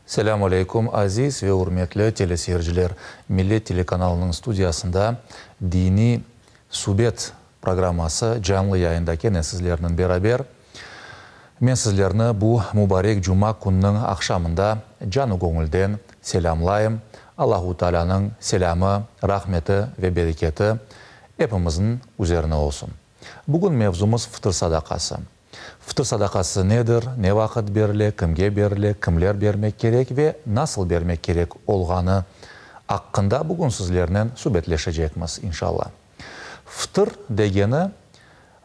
Selâm aleyküm, aziz ve ürmetli teleseyirciler! Millet telekanalınıñ studiyasında Diniy subet programması canlı yayında kene sizlernen beraber. Men sizlerni bu mubarek cuma kününiñ aqşamında canı-göñülden selâmlayım. Allahu Taalânıñ selâmı, rahmeti ve bereketi epimizniñ üzerine olsun. Bugün mevzumız fıtır sadaqası. Fıtır sadaqası nedir, ne vaqıt berile, kimge berile, kimler bermek kerek ve nasıl bermek kerek olğanı aqqında bugün sizlernen subetleşecekmiz, inşalla. Fıtır degeni,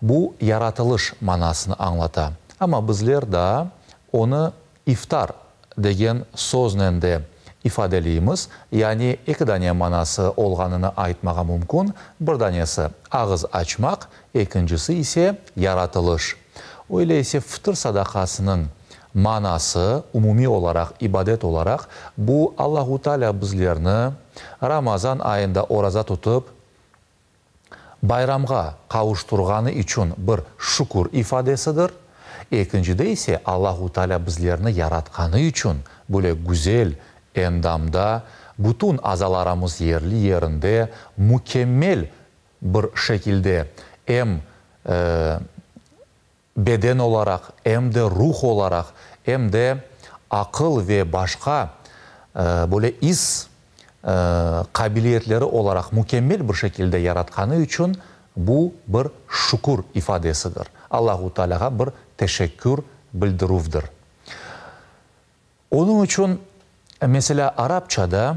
bu yaratılış manasını añlata. Amma bizler daa onı iftar degen söznen de ifadeleymiz, yani eki dane manası olğanını aytmağa mümkün, bir danesi ağız açmaq, ekincisi ise yaratılış. Öyle ise fıtır sadaqasınıñ manası, umumiy olaraq, ibadet olaraq, bu Allahu Teala bizlerni Ramazan ayında oraza tutıp, bayramğa qavuşturğanı içün bir şükür ifadesidir, ekincide ise Allahu Teala bizlerni yaratqanı içün böyle güzel endamda, bütün azalarımız yerli yerinde, mükemmel bir şekilde em beden olaraq, em de ruh olaraq, em de aqıl ve başqa böyle is qabiliyetleri olaraq mükemmel bir şekilde yaratqanı içün bu bir şükür ifadesidir, Allahu Tealâğa bir teşekkür bildirüvdir. Onıñ içün, meselâ, arapçada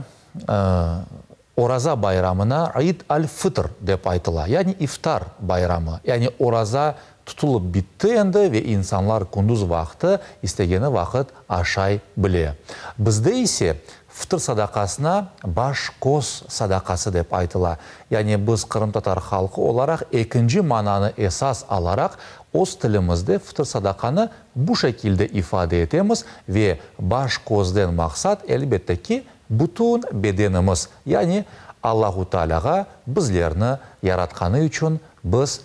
Oraza bayramına Eid al-Fıtr dep aytıla, yani iftar bayramı, yani oraza tutulıp bitti endi ve insanlar kündüz vaqtı istegeni vaqıt aşay bile. Bizde ise fıtır sadaqasına baş-köz sadaqası dep aytıla, yani biz qırımtatar halqı olaraq ekinci mananı esas alaraq öz tilimizde fıtır sadaqanı Bu şekilde ifade etemiz ve baş-közden maqsat, elbette ki, bütün bedenimiz, yani Allahu Tealâğa bizlerni yaratqanı içün biz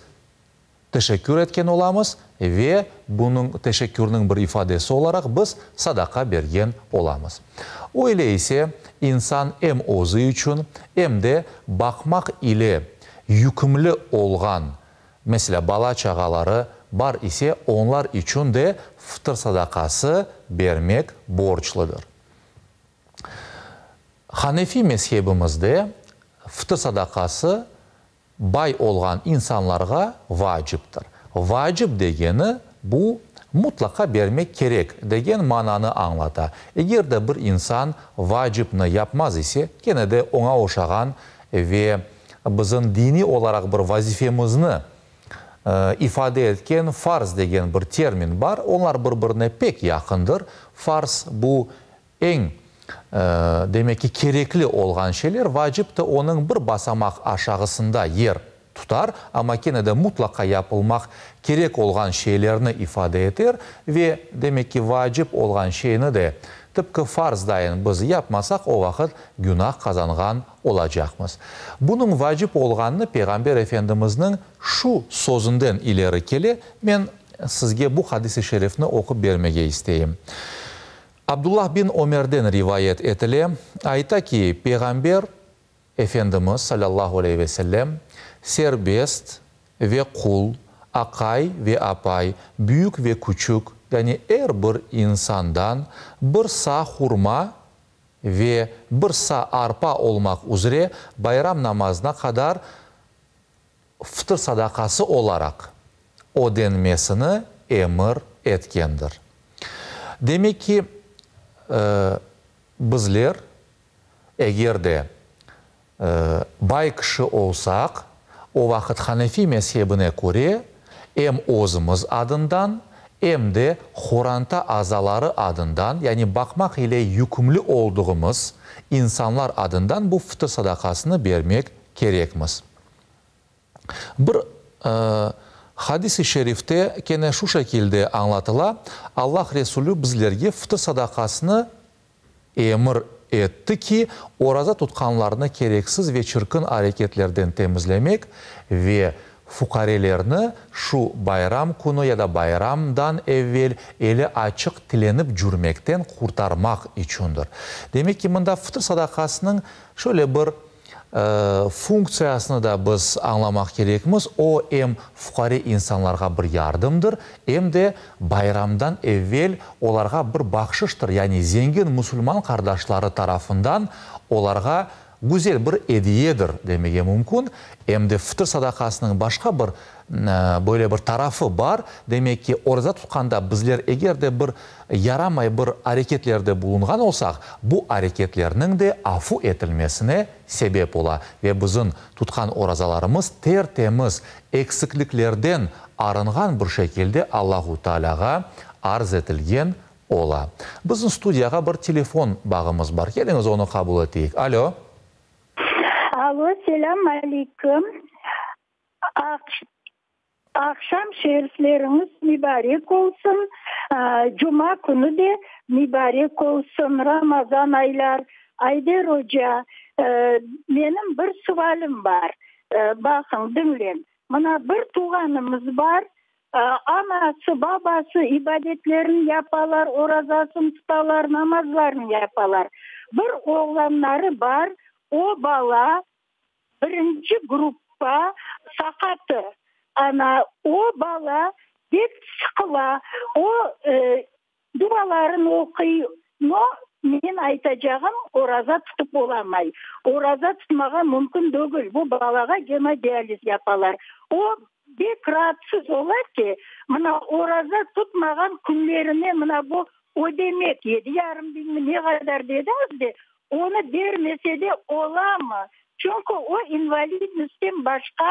teşekkür etken olamız ve bunıñ teşekkürniñ bir ifadesi olaraq biz sadaqa bergen olamız. Öyle ise, insan em özü içün, em de baqmaq ile yükümli olğan Meselâ, bala-çağaları bar ise, onlar içün de fıtır sadaqası bermek borcludır. Hanefi mezhebimizde fıtır sadaqası bay olğan insanlarğa vaciptir. Vacip degeni, bu, mutlaqa bermek kerek degen mananı añlata. Eger de bir insan vacipni yapmaz ise, kene de oña oşağan ve Bizim diniy olaraq bir vazifemizni ifade etken farz degen bir termin bar. Onlar bir-birine pek yaqındır. Farz, bu eñ, demek ki, kerekli olğan şeyler, vacip de onıñ bir basamaq aşağısında yer tutar, amma kene de mutlaqa yapılmaq kerek olğan şeylerni ifade eter ve, demek ki, vacip olğan şeyni de, tıpqı farz dayın biz yapmasaq, o vaqıt günah qazanğan olacaqmız. Bunıñ vacip olğanını Peyğamber Efendimizniñ şu sözünden ileri kele, men sizge bu hadis-i şerifni oqup bermege isteyim. Abdullah bin Ömerden rivayet etile, ayta ki, Peyğamber Efendimiz, salâllahu aleyhi ve sellem, serbest ve qul, aqay ve apay, büyük ve küçük, yani er bir insandan bir sa hurma ve bir sa arpa olmaq üzre bayram namazına qadar fıtır sadaqası olaraq ödenmesini emir etkendir. Demek ki, bizler eger de Bay kişi olsaq, o vaqıt hanefi mezhebine köre, em özümiz adından, em de horanta azaları adından, yani baqmaq ile yükümli olduğımız insanlar adından bu fıtır sadaqasını bermek kerekmiz. Bir hadis-i şerifte kene şu şekilde añlatıla, Allah Resulü bizlerge fıtır sadaqasını Emir etti ki, oraza tutqanlarnı kereksiz ve çirkin areketlerden temizlemek ve Fuqarelerni şu bayram künü ya da bayramdan evvel eli açıq tilenip cürmekten qurtarmaq içündir. Demek ki, mında fıtır sadaqasınıñ şöyle bir funktsiyasını da biz añlamaq kerekmiz, o em fuqare insanlarğa bir yardımdır, em de bayramdan evvel olarğa bir bahşıştır, yani zengin musulman qardaşları tarafından olarğa Güzel bir ediyedir demege mümkün. Em de fıtır sadaqasınıñ başqa bir böyle bir tarafı bar. Demek ki, oraza tutqanda bizler eger de bir yaramay bir areketlerde bulunğan olsaq, bu areketlerniñ de afu etilmesine sebep ola ve bizim tutqan orazalarımız ter-temiz, eksikliklerden arınğan bir şekilde Allahu Tealâğa arz etilgen Ola. Bizim studiyağa bir telefon bağımız bar. Keliñiz, onı qabul eteyik. Alo. Alo, selâm aleyküm. Aqşam şerifleriñiz mübarek olsun. Cuma künü de mübarek olsun. Ramazan aylar. Ayder oca, menim bir sualim bar. Baqıñ, diñleñ. Mına bir tuvğanımız bar, Anası, babası ibadetlerini yapalar, orazasını tutalar, namazlarını yapalar. Bir oğlanları bar, o bala birinci gruppa saqatı. Ana, o bala pek sıqıla, o Dualarını oquy, no, men aytacağım, oraza tutıp olamay. Oraza tutmağa mümkün degil, bu balağa gemodializ yapalar. O, bek raatsız ola ki, mına oraza tutmağan künlerine mına bu ödemek, yedi yarım biñmi, ne qadar dediñiz de, onı bermese de olamı? Çünki o invalidnostten başqa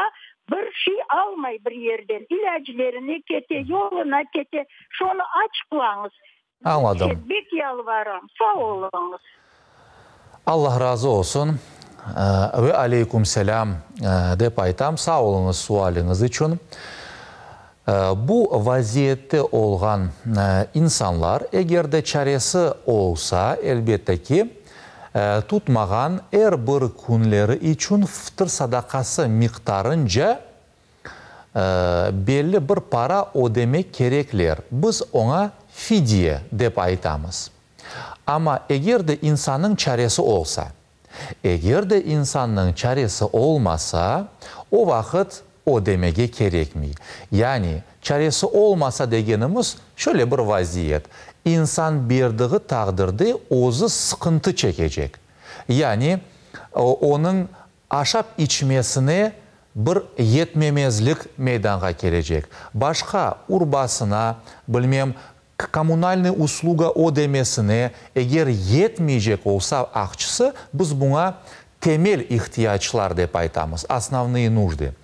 bir şey almay bir yerden, ilâclerine kete, yoluna kete. Şonı açıqlañız. Añladım. Bek yalvaram. Sağ oluñız. Allah razı olsun. Ve aleyküm selâm, dep aytam. Sağ oluñız sualiñiz içün. Bu vaziyette olğan insanlar, eger de çaresi olsa, elbette ki, tutmağan er bir künleri içün fıtır sadaqası miqdarınca belli bir para ödemek kerekler. Biz oña fidye dep aytamız. Amma eger de insannıñ çaresi olsa, Eger de insannıñ çaresi olmasa, o vaqıt ödemege kerekmey. Yani, çaresi olmasa degenimiz şöyle bir vaziyet, insan berdiği taqdirde özü sıqıntı çekecek. Yani, onıñ aşap-içmesine bir yetmemezlik meydanğa kelecek. Başqa urbasına, bilmem, Kommunalnıy usluga ödemesine eger yetmeycek olsa aqçısı, biz buña temel ihtiyaclar dep aytamız, osnovnıye nujdı.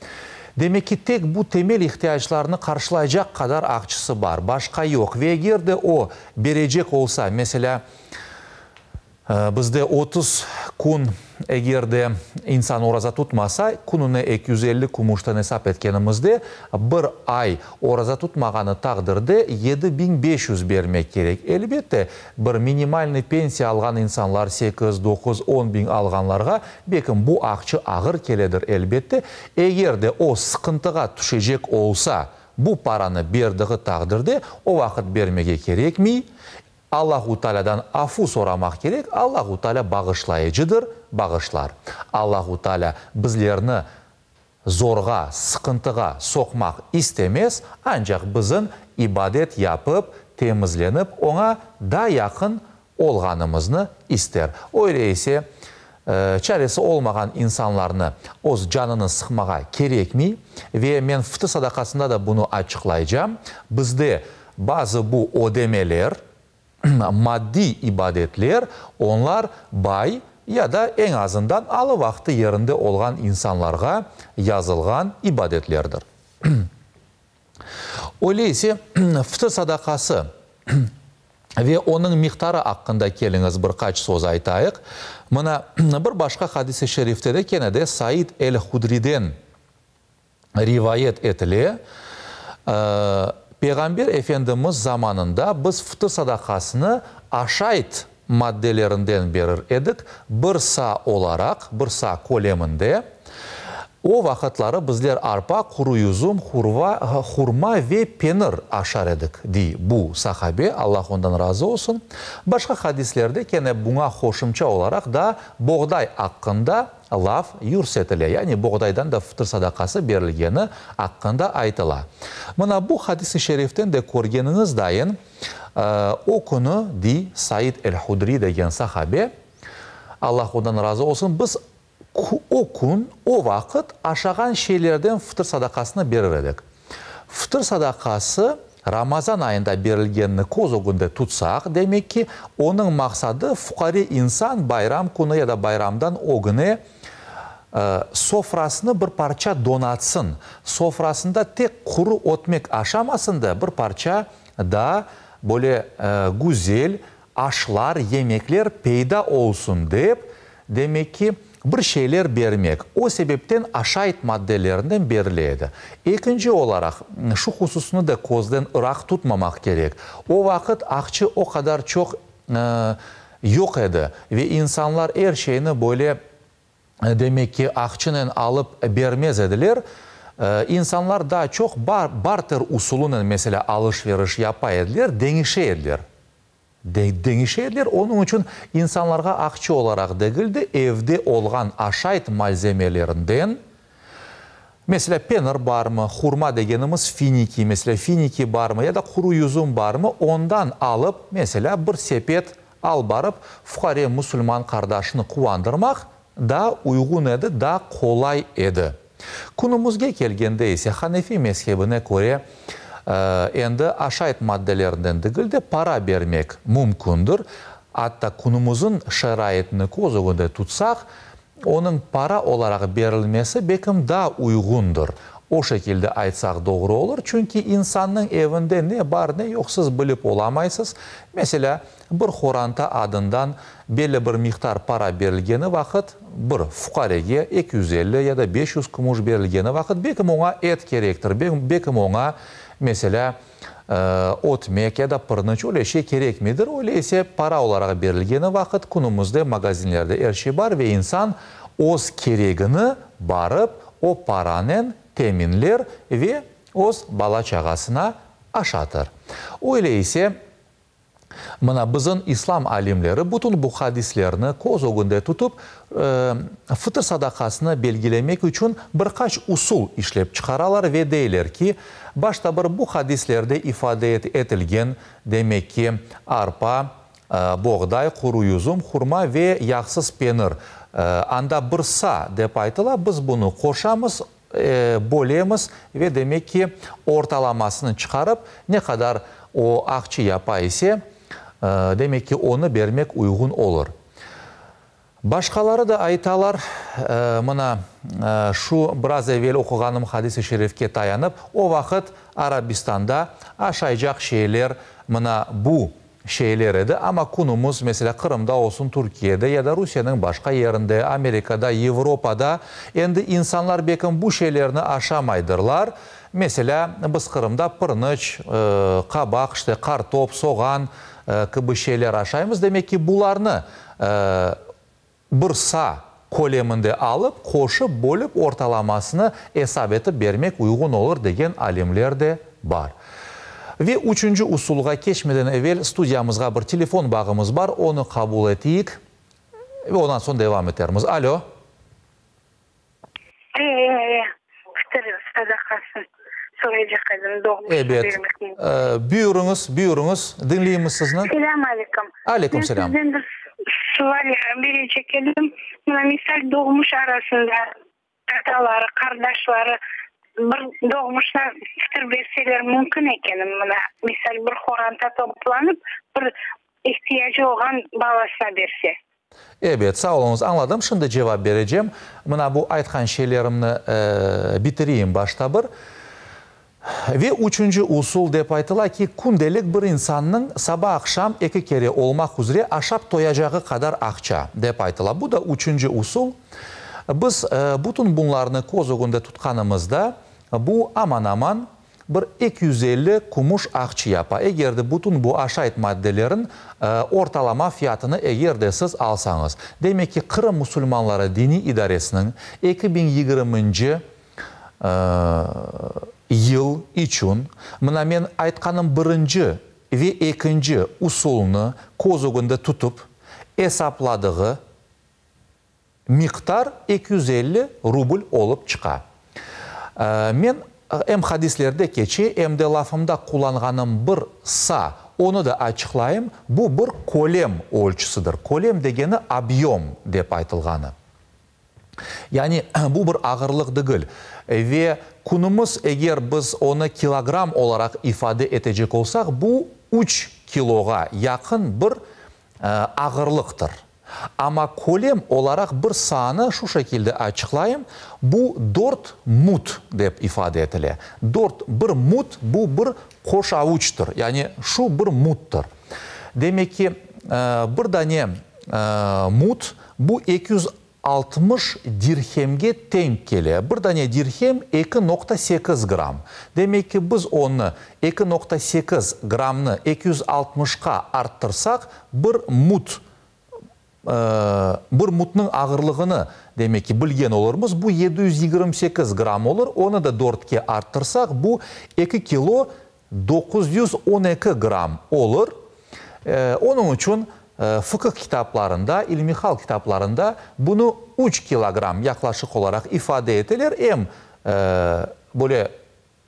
Demek ki, tek bu temel ihtiyaclarnı qarşılaycaq qadar aqçısı bar, başqa yoq. Ve eger de o berecek olsa, meselâ, Bizde 30 kün eger de insan oraza tutmasa, kününe 250 kümüşten esap etkenimizde, bir ay oraza tutmağanı taqdirde 7500 bermek kerek. Elbette, bir minimalnıy pensiya alğan insanlar, sekiz, doquz, on biñ alğanlarğa, belkim, bu aqçı ağır keledir, elbette. Eger de o sıqıntığa tüşecek olsa, bu paranı berdiği taqdirde, o vaqıt bermege kerekmey. Allahu Taalâdan afu soramaq kerek, Allahu Taalâ bağışlayıcıdır, bağışlar. Allahu Taalâ bizlerni zorğa, sıqıntığa soqmaq istemez, ancaq bizim ibadet yapıp, temizlenip, Oña daa yaqın olğanımıznı ister. Öyle ise, çaresi olmağan insanlarnı öz canını sıqmağa kerekmey ve men fıtır sadaqasında da bunı açıqlaycam, bizde Bazı bu ödemeler, maddiy ibadetler, onlar bay ya da eñ azından alı-vaqtı yerinde olğan insanlarğa yazılğan ibadetlerdir. Öyle ise, fıtır sadaqası ve onıñ miqdarı aqqında keliñiz bir qaç söz aytayıq. Mına, bir başqa hadis-i şerifte de kene de Said el-Hudriden rivayet etile, Peyğamber Efendimiz zamanında biz fıtır sadaqasını aşayt maddelerinden berir edik, bir sa olaraq, bir sa köleminde. O vaqıtları bizler arpa, quru yüzüm, hurva, hurma ve penir aşar edik, dey bu sahabe, Allah ondan razı olsun. Başqa hadislerde kene buña qoşumça olaraq daa boğday aqqında laf yürsetile, yani boğdaydan da fıtır sadaqası berilgeni aqqında aytıla. Mına bu hadis-i şeriften de körgeniñiz dayın, o künü, dey Said el-Hudri degen sahabe, Allah ondan razı olsun, biz O kün, o vaqıt aşağan şeylerden fıtır sadaqasını berir edik. Fıtır sadaqası Ramazan ayında berilgenini köz ögünde tutsaq, demek ki, onıñ maqsadı fuqare insan bayram künü ya da bayramdan ögüne sofrasını bir parça donatsın, sofrasında tek quru ötmek aşamasın da, bir parça daa böyle güzel aşlar, yemekler peyda olsun dep, demek ki, bir şeyler bermek, o sebepten aşayt maddelerinden berile edi. Ekinci olaraq, şu hususnı da közden ıraq tutmamaq kerek, o vaqıt aqçı o qadar çoq yoq edi ve insanlar er şeyni böyle, demek ki, aqçınen alıp bermez ediler. İnsanlar daa çoq barter usulınen, meselâ, alış-veriş yapa ediler, deñişe ediler. Deñişe ediler, onıñ içün insanlarğa aqça olaraq degil de, evde olğan aşayt malzemelerinden, meselâ, penir barmı, hurma degenimiz finiki, meselâ, finiki barmı ya da quru yüzüm barmı, ondan alıp, meselâ, bir sepet al barıp, fuqare musulman qardaşını quvandırmaq daa uyğun edi, daa qolay edi. Künümizge kelgende ise, hanefi mezhebine köre, endi aşayt maddelerinden degil de, para bermek mümkündir. Atta künümizin şaraitini köz ögünde tutsaq, onıñ para olaraq berilmesi bekim daa uyğundır. O şekilde aytsaq doğru olur, çünki insannıñ evinde ne bar, ne yoq siz bilip olamaysız. Meselâ, Bir horanta adından belli bir miqtar para berilgeni vaqıt, bir fuqarege 250 ya da 500 kumuş berilgeni vaqıt, belkim oña et kerektir, belkim oña, meselâ, ötmek ya da pırnıç, öyle şey kerekmeydir. Öyle ise para olaraq berilgeni vaqıt, künümizde magazinlerde er şey bar ve insan öz keregini barıp o paranen teminler ve öz bala-çağasına aşatır. Öyle ise. Mına, bizim İslam alimleri bütün bu hadislerni köz ögünde tutıp, fıtır sadaqasını belgilemek içün bir qaç usul işlep çıqaralar ve deyler ki, başta bir bu hadislerde ifade etilgen, demek ki, arpa, boğday, quru yüzüm, hurma ve yağsız penir, anda bir sa dep aytıla, biz bunı qoşamız, Bölemiz ve demek ki, ortalamasını çıqarıp, ne qadar o aqçı yapa ise, demek ki, onı bermek uyğun olur. Başqaları da aytalar, mına, şu biraz evel oquğanım hadis-i şerifke tayanıp, o vaqıt Arabistanda aşaycaq şeyler mına bu şeyler edi, amma künümüz, meselâ, Qırımda olsun, Türkiyede ya da Rusiyeniñ başqa yerinde, Amerikada, Yevropada endi insanlar bekim bu şeylerni aşamaydırlar. Meselâ, biz Qırımda pırnıç, qabaq, işte, qartop, soğan kibi şeyler aşaymız. Demek ki, bularnı Bir sa köleminde alıp, qoşıp, bölip ortalamasını esap etip bermek uyğun olur degen alimler de bar. Ve üçünci usulğa keçmeden evel studiyamızğa bir telefon bağımız bar, onı qabul eteyik ve ondan soñ devam etermiz. Alo. E, e, e, fıtır sadaqasın soraycaq edim, doğmuşnı Ebet. bermek mümkün. Buyurıñız, buyurıñız, diñleymiz sizni. Selâm aleyküm. Aleyküm Men selâm. sizden bir sual berecek edim. Mına misal doğmuş arasında tataları, qardaşları bir doğmuşına fıtır berseler mümkün ekenmi? Mına misal bir qoranta toplanıp bir ihtiyacı olğan balasına berse. Ebet, sağ oluñız, añladım. Şimdi cevap berecem. Mına bu aytqan şeylerimni bitireyim başta bir. Ve üçünci usul dep aytıla ki, kündelik bir insannıñ saba-aqşam eki kere olmaq üzre aşap toyacağı qadar aqça, dep aytıla. Bu da üçünci usul. Biz bütün bunlarnı köz ögünde tutqanımızda, bu aman-aman. bir 250 kümüş aqçı yapa. Eger de bütün bu aşayt maddelerin ortalama fiyatını eger de siz alsañız. Demek ki, Qırım musulmanları diniy idaresiniñ 2020-nci yıl içün mına men aytqanım birinci ve ekinci usulnı köz ögünde tutıp esapladığı miqdar 250 rubl olıp çıqa. Men em hadislerde keçe, em de lafımda qullanğanım bir sa, onı da açıqlayım, bu bir kölem ölçüsidir. Kölem degeni obyom dep aytılğanı. Yani bu bir ağırlıq degil. Ve künümiz, eger biz onı kilogramm olaraq ifade etecek olsaq, bu üç kiloğa yaqın bir ağırlıqtır. Amma kölem olaraq bir saanı şu şekilde açıqlayım, bu dört mut dep ifade etile. Dört, bir mut, bu bir qoş avuçtır, yani şu bir muttır. Demek ki, bir dane mut, bu 260 dirhemge teñ kele. Bir dane dirhem 2.8 gramm. Demek ki, biz onı 2.8 grammnı 260-qa arttırsaq, bir mut, bir mutnıñ ağırlığını, demek ki, bilgen olurmız, bu 728 gramm olur, onı da dörtke arttırsaq, bu 2 kilo 912 gramm olur. Onıñ içün fıqıh kitaplarında, ilmihal kitaplarında bunı üç kilogramm yaqlaşıq olaraq ifade eteler, em böyle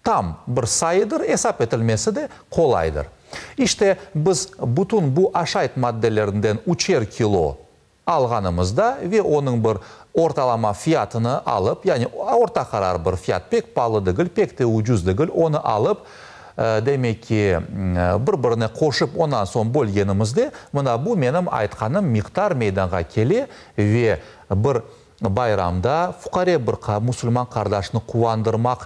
tam bir sayıdır, esap etilmesi de qolaydır. İşte, biz bütün bu aşayt maddelerinden üçer kilo alğanımızda ve onıñ bir ortalama fiyatını alıp, yani orta qarar bir fiyat, pek palı degil, pek de ucuz degil, onı alıp, demek ki, bir-birine qoşıp, ondan soñ bölgenimizde, mına bu menim aytqanım miqdar meydanğa kele ve bir bayramda fuqare bir musulman qardaşnı quvandırmaq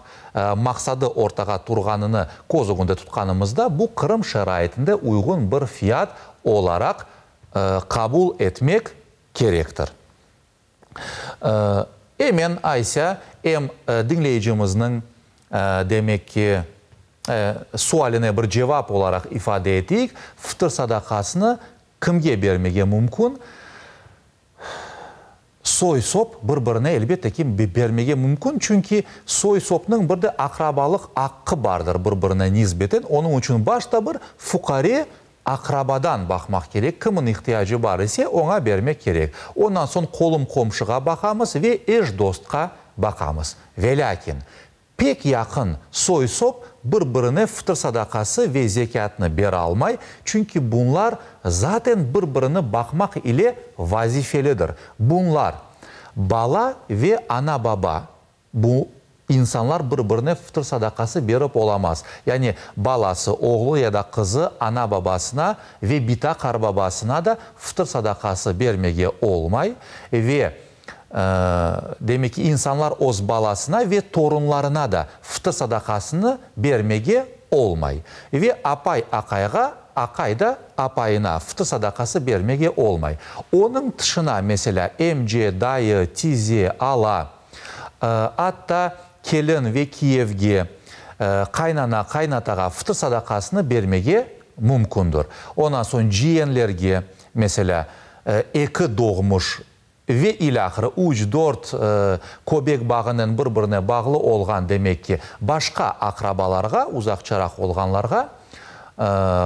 maqsadı ortağa turğanını köz ögünde tutqanımızda, bu Qırım şaraitinde uyğun bir fiyat olaraq qabul etmek kerektir. Emen Aysa, em diñleyicimizniñ, demek ki, sualine bir cevap olaraq ifade eteyik, fıtır sadaqasını kimge bermege mümkün? Soy-sop bir-birine elbette ki, bermege mümkün, çünki soy-sopnıñ bir de aqrabalıq aqqı bardır bir-birine nisbeten, onıñ içün başta bir fuqare aqrabadan baqmaq kerek, kimin ihtiyacı bar ise, oña bermek kerek. Ondan soñ qolum-qomşuğa baqamız ve eş-dostqa baqamız. Velâkin, Pek yaqın soy-sop bir-birine fıtır sadaqası ve zekâtnı beralmay, çünki bunlar zaten bir-birini baqmaq ile vazifelidir. Bunlar, bala ve ana-baba, bu insanlar bir-birine fıtır sadaqası berip olamaz. Yani balası, oğlu ya da qızı ana-babasına ve bita-qarbabasına da fıtır sadaqası bermege olmay ve Demek ki, insanlar öz balasına ve torunlarına da fıtır sadaqasını bermege olmay. Ve apay aqayğa, aqay da apayına fıtır sadaqası bermege olmay. Onıñ tışına, meselâ, emce, dayı, tize, ala, atta kelin ve kiyevge, qaynana, qaynatağa fıtır sadaqasını bermege mümkündir. Ondan soñ ciyenlerge, meselâ, eki doğmuş Ve ilâhre, üç, dört köbek bağınen bir-birine bağlı olğan, demek ki, başqa aqrabalarğa, uzaqçaraq olğanlarğa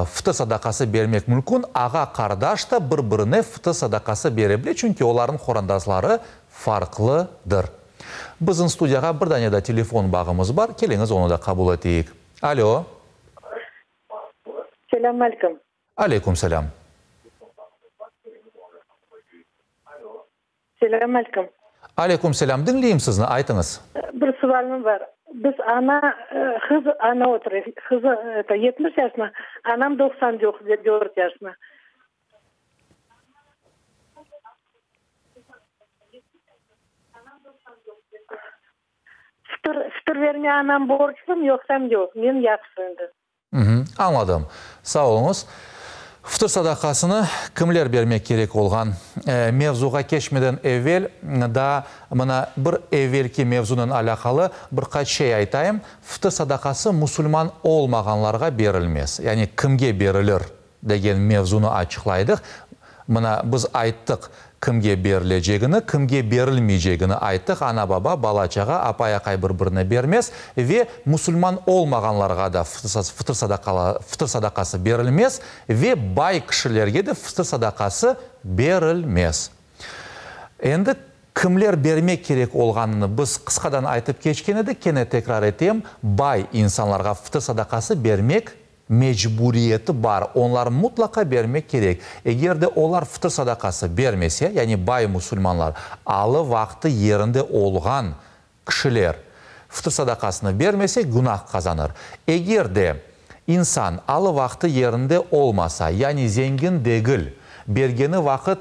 fıtır sadaqası bermek mümkün, ağa-qardaş da bir-birine fıtır sadaqası bere bile, çünki olarnıñ qorandasları farqlıdır. Bizim studiyağa bir dane da telefon bağımız bar, keliñiz onı da qabul eteyik. Alo. Selâm aleyküm. Aleyküm selâm. Selâm aleyküm. Aleyküm selâm. Diñleyim sizni, aytıñız. Bir sualim bar. Biz ana, qız ana otura, qızı eto 70 yaşına, anam 94 yaşına. Fıtır, fıtır verme anam borclum, yoqsam yoq. Men yahşı endi. Añladım. Sağ oluñız. Fıtır sadaqasını kimler bermek kerek olğan mevzuğa keçmeden evel daa mına bir evelki mevzunen alâqalı bir qaç şey aytayım. Fıtır sadaqası musulman olmağanlarğa berilmez. Yani kimge berilir degen mevzunı açıqlaydıq. Mına biz ayttıq kimge berilecegini, kimge berilmeycegini ayttıq, ana-baba, bala-çağa, apay-aqay bir-birine bermez ve musulman olmağanlarğa da fıtır sadaqası berilmez ve bay kişilerge de fıtır sadaqası berilmez. Endi kimler bermek kerek olğanını biz qısqadan aytıp keçken edik, kene tekrar etem, bay insanlarğa fıtır sadaqası bermek mecburiyeti bar, onlar mutlaqa bermek kerek. Eger de olar fıtır sadaqası bermese, yani bay musulmanlar, alı-vaqtı yerinde olğan kişiler fıtır sadaqasını bermese, günah qazanır. Eger de insan alı-vaqtı yerinde olmasa, yani zengin degil, bergeni vaqıt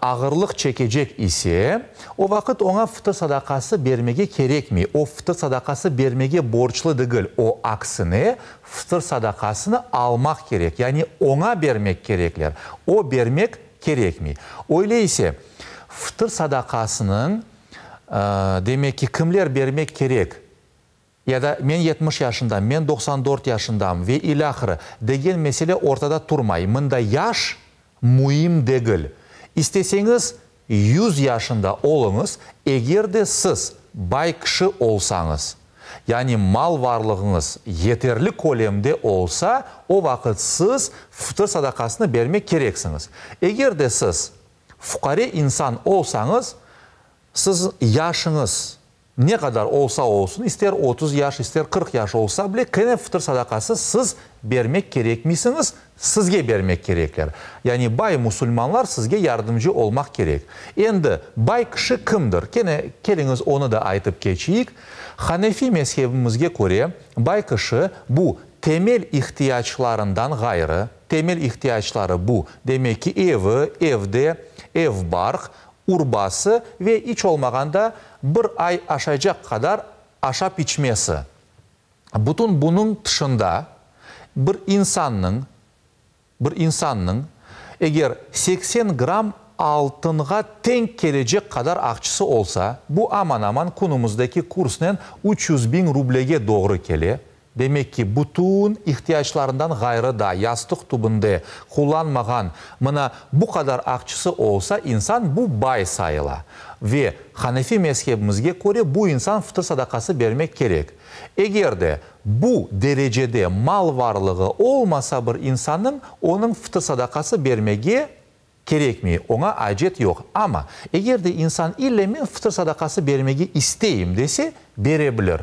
ağırlıq çekecek ise, o vaqıt oña fıtır sadaqası bermege kerekmey. O fıtır sadaqası bermege borclu degil, o aksine fıtır sadaqasını almaq kerek, yani oña bermek kerekler, o bermek kerekmey. Öyle ise, fıtır sadaqasınıñ, demek ki, kimler bermek kerek? Ya da men 70 yaşındam, men 94 yaşındam ve ilâhre degen mesele ortada turmay. Mında yaş müim degil. İsteseñiz, 100 yaşında oluñız, eger de siz bay kişi olsañız, yani mal varlığıñız yeterli kölemde olsa, o vaqıt siz fıtır sadaqasını bermek kereksiñiz. Eger de siz fuqare insan olsañız, siz yaşıñız Ne qadar olsa olsun, ister 30 yaş, ister 40 yaş olsa bile, kene fıtır sadaqası siz bermek kerekmiysiñiz, sizge bermek kerekler. Yani bay musulmanlar sizge yardımcı olmaq kerek. Endi bay kişi kimdir? Kene keliñiz onı da aytıp keçeyik. Hanefi mezhebimizge köre, bay kişi bu temel ihtiyaclarından ğayrı, temel ihtiyacları bu, demek ki, evi, evde ev-barq, urbası ve iç olmağanda bir ay aşaycaq qadar aşap-içmesi. Bütün bunıñ tışında bir insannıñ, bir insannıñ eger 80 gramm altınğa teñ kelecek qadar aqçısı olsa, bu aman-aman künümizdeki kursnen 300 biñ rublege doğru kele, Demek ki, bütün ihtiyaclarından ğayrı da yastıq tübünde qullanmağan mına bu qadar aqçısı olsa, insan bu bay sayıla. Ve hanefi mezhebimizge köre bu insan fıtır sadaqası bermek kerek. Eger de bu derecede mal varlığı olmasa bir insannıñ, onıñ fıtır sadaqası bermege Kerekmey, oña acet yoq. Amma, eger de insan ille men fıtır sadaqası bermege isteyim dese, bere bilir.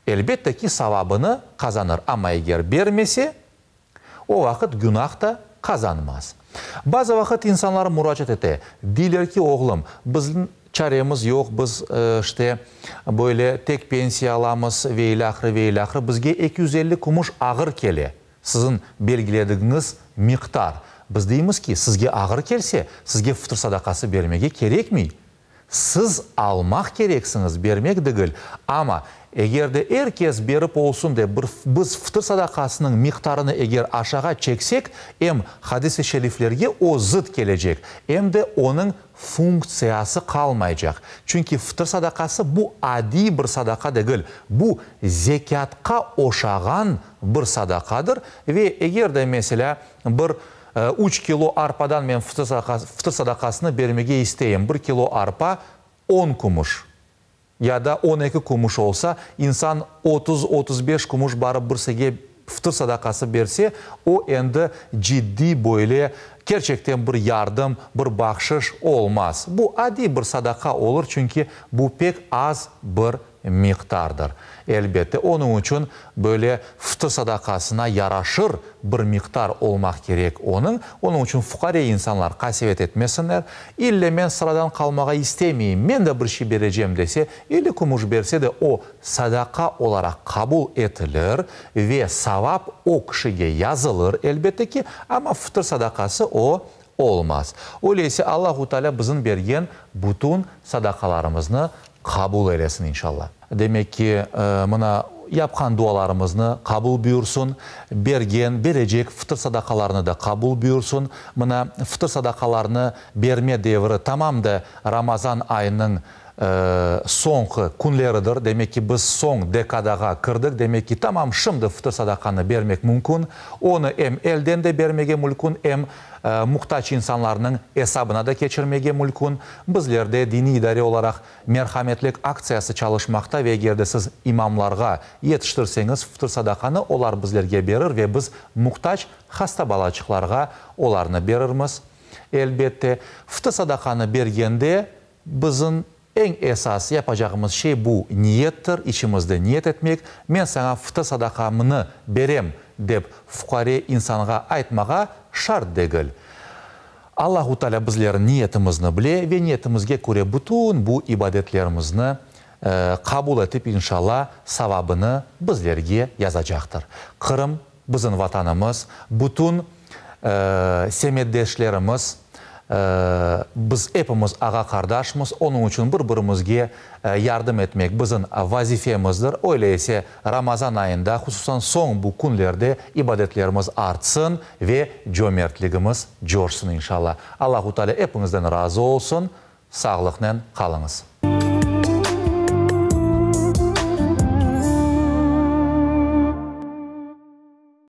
Elbette ki, savabını qazanır. Amma eger bermese, o vaqıt günah da qazanmaz. Bazı vaqıt insanlar muracaat ete, deyler ki, oğlum, bizim çaremiz yoq, biz, işte, böyle tek pensiya alamız ve ilâhre, ve ilâhre, bizge 250 kümüş ağır kele. Siziñ belgiledigiñiz miqdar. Biz deymiz ki, sizge ağır kelse, sizge fıtır sadaqası bermege kerekmey. Siz almaq kereksiñiz, bermek degil. Amma, eger de er kes berip olsun dep bir biz fıtır sadaqasınıñ miqdarını eger aşağa çeksek, em hadis-i şeriflerge o zıt kelecek, em de onıñ funktsiyası qalmaycaq. Çünki fıtır sadaqası bu adiy bir sadaqa degil, bu zekâtqa oşağan bir sadaqadır ve eger de, meselâ, bir üç kilo arpadan men fıtır sadaqasını bermege isteyim, bir kilo arpa on kümüş ya da 12 kümüş olsa, insan 30, 35 kümüş barıp bir sege fıtır sadaqası berse, o endi ciddiy böyle kerçekten bir yardım, bir bahşış olmaz. Bu adiy bir sadaqa olur, çünki bu pek az bir miqdardır. Elbette, onıñ içün böyle fıtır sadaqasına yaraşır bir miqdar olmaq kerek onıñ. Onıñ içün fuqare insanlar qasevet etmesinler. İlle men sıradan qalmağa istemeyim, men de bir şey berecem dese, 50 kümüş berse de o sadaqa olaraq qabul etilir ve savap o kişige yazılır, elbette ki, amma fıtır sadaqası o olmaz. Öyleyse Allahu Teala bizim bergen bütün sadaqalarımıznı qabul eylesin, inşallah. Demek ki, mına. Yapqan dualarımıznı qabul buyursın, bergen, berecek fıtır sadaqalarnı da qabul buyursın. Mına, fıtır sadaqalarnı berme devri tamam da Ramazan ayınıñ soñki künleridir. Demek ki, biz soñ dekadağa kirdik. Demek ki, tamam şimdi fıtır sadaqanı bermek mümkün. Onı em elden de bermege mülkün, em muhtac insanlarnıñ esabına da keçirmege mülkün. Bizlerde diniy idare olaraq Merhametlik aktsiyası çalışmaqta ve eger de siz imamlarğa yetiştirseñiz fıtır sadaqanı, olar bizlerge berir ve biz muhtac hasta balaçıqlarğa olarnı berirmiz. Elbette, fıtır sadaqanı bergende bizim eñ esas yapacağımız şey bu niyettir, içimizde niyet etmek, men saña fıtır sadaqamnı berem, dep fuqare insanğa aytmağa şart degil. Allahu Teala bizlerniñ niyetimizni bile ve niyetimizge köre bütün bu ibadetlerimizni qabul etip, inşalla, savabını bizlerge yazacaqtır. Qırım, bizim Vatanımız, bütün semetdeşlerimiz, Biz epimiz ağa-qardaşmız, onıñ içün bir-birimizge yardım etmek bizim vazifemizdir. Öyle ise Ramazan ayında, hususan soñ bu künlerde ibadetlerimiz artsın ve cömertligimiz coşsun, inşalla. Allahu Teala epiñizden razı olsun. Sağlıqnen qalıñız.